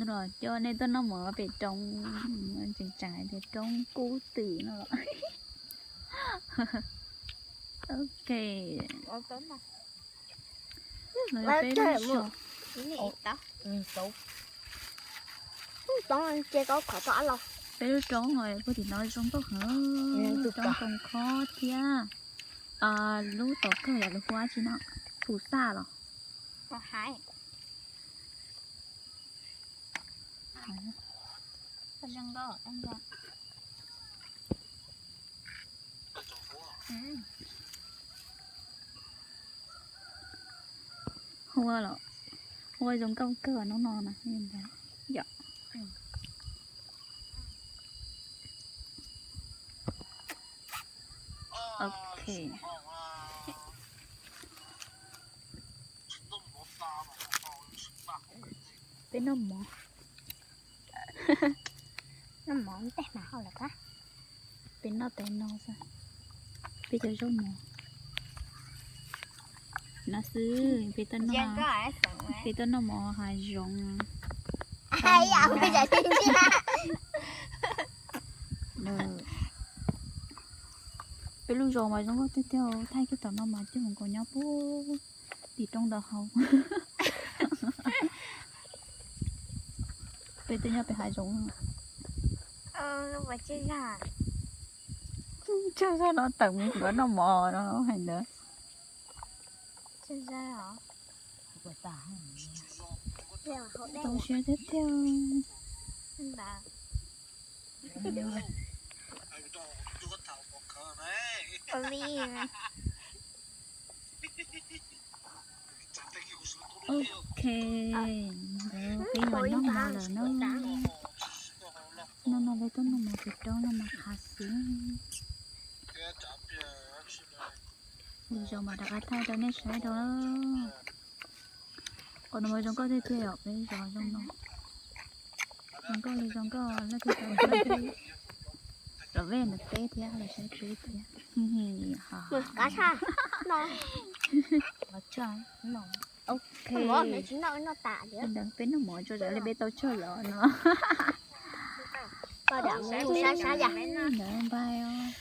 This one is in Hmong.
Los coj nej tuaj noj mov pem roob, tseem tsam hais tias roob kub twm no los. Ok. Peb lub roob puag tim no zoo nkauj heev, roob zoo khob thiab. Lub tom kawg yog lub hu ua dab tsi no, pus xaj los? Hu ua los, hu ua zoo nkauj kawg hnub no na. Yom. Ok. Peb noj mov. Noj mov tej mas hau lawm qab. Peb noj tais no xwb. Peb cov zaub mov no xwb. Peb tuaj noj, peb tuaj noj mov hav zoov. Peb lub zos mas zoo nkauj tiag tiag, thaij kiag tom no mas coj mus nkaus nyob puag tim roob ntawd hauv. Peb twb nyob pem hav zoov. Tsawg zaj no tawm mus yuav noj mov no hais ntawd. Tau siab thiab tiag. Ok, peb yuav noj mov lawm na. Hnub no peb tuaj noj mov pem roob no mas qhov xwb. Lwm zaus mam rov qab thaij rau nej saib dua. Qhov no mas zoo nkauj tiag tiag os, peb zos zoo no. Zoo nkauj li zoo nkauj, leej twg tau los peb ntawm teb thiab los saib peb thiab. Ok, peb noj mov tso tsam li peb tau tsawg los no. Ntawd bye os.